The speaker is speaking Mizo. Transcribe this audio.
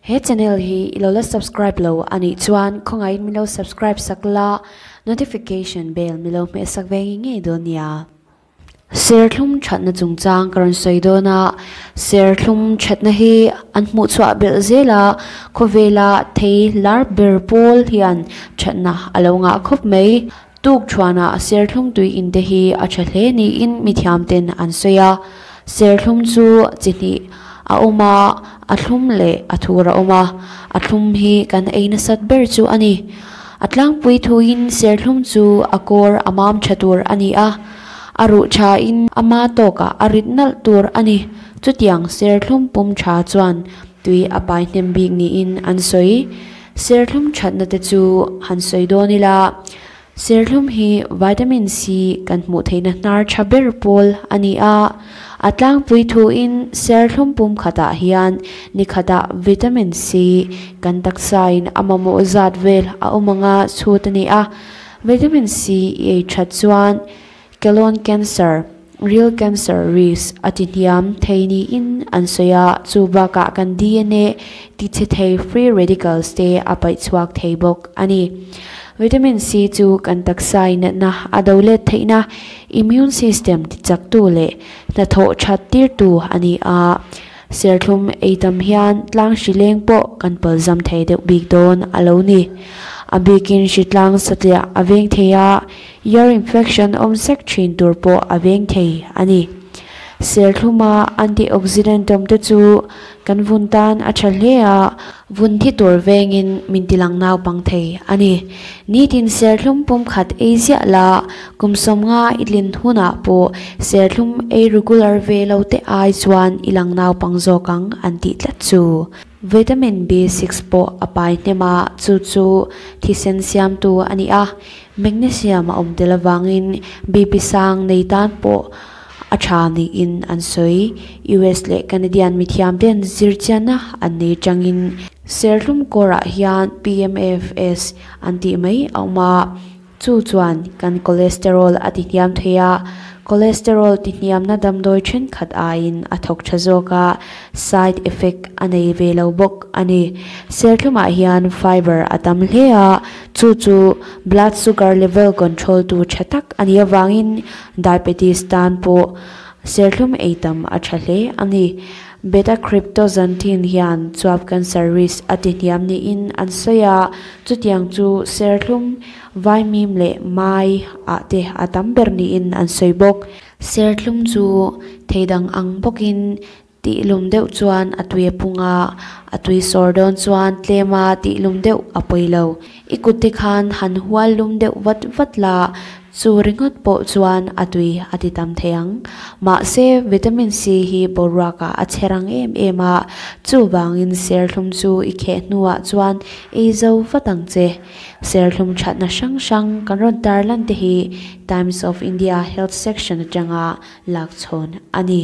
He channel hi i lo la subscribe lo a nih chuan khawngaihin min lo subscribe sak la, notification bell min lo hmeh sak ve ngei ngei dawn nia. Serthlum thatna chungchang ka rawn sawi dawn a, serthlum thatna hi an hmuh chhuah belh zel a, khawvela thei lar ber pawl hian thatna a lo ngah khawp mai. Tuk thuanah serthlum tui in te hi a tha hle niin mithiam ten an sawi a, serthlum chu chi hnih a awm a, a thlum leh a thur a awm a, a thlum hi kan ei nasat ber chu a ni. A tlangpui thuin serthlum chu a kawr a mam tha tur a ni a, a ruh thain a ma tawkah a rit nalh tur a ni. Chutiang serthlum pum tha chuan tui a pai hnem bik niin an sawi. Serthlum thatna te chu han sawi dawn ila, serthlum hi vitamin C kan hmuh theihna hnar tha ber pawl a ni a. A tlangpui thuin serthlum pum khatah hian ni khatah vitamin C kan taksain a mamawh zat vel a awm anga chhut a ni a. Vitamin C i ei that chuan Colon cancer, ril cancer risk a ti hniam thei niin an sawi a, chu bakah kan DNA ti chhe thei free radicals te a paih chhuak thei bawk a ni. Vitamin C chu kan taksa inatna a do let theihna immune system ti chaktu leh hnathawh that tirtu a ni a, serthlum ei tam hian tlang hri leng pawh kan palzam thei deuh bik dawn a lo ni. A bikin hritlang satliah a veng thei a, Ear infection awm sek thin tur pawh a veng thei a ni. Serthluma antioxidant awm te chu kan vun tan a tha hle a, vun thi tur vengin min tilang naupang thei a ni. Nitin serthlum pum khat ei ziah la, kum sawmnga i tlin hunah pawh serthlum ei regular ve lo te ai chuan i lang naupang zawk ang an tih tlat chu. Vitamin B6 pawh a pai hnem a, chu chu thisen siamtu a ni a. Magnesium a awm tel avangin BP sang nei tan pawh a tha niin an sawi. US leh Canadian mithiamten zirchianna an nei tangin serthlum kawrah hian PMFS an tih mai a awm a. Chu chuan kan cholesterol a tihniam thei a, cholesterol tihniamna damdawi thenkhat aiin a thawk tha zawk a, side effect a nei ve lo bawk a ni. Serthlumah hian fiber a tam hle a, chu chu blood sugar level control tu tha tak a nih avangin diabetes tan pawh serthlum ei tam a tha hle a ni. Beta-cryptoxanthin hian chuap cancer risk a ti hniam niin an sawi a, chutiang chu serthlum, vaimim leh mai ah te a tam ber niin an sawi bawk. Serthlum chu thei dang ang bawkin tihlum deuh chuan a tui a pung a, a tui sawr dawn chuan tlema tihlum deuh a pawi lo. I kut te khan han hual lum deuh vat vat la, chu ringawt pawh chuan a tui a ti tam thei ang. Mahse, vitamin C hi boruakah a che rang em em a, chuvangin serthlum chu i kheh hnuah chuan ei zo vat ang che. Serthlum thatna hrang hrang kan rawn tarlan te hi Times of India Health Section atanga lakchhawn a ni.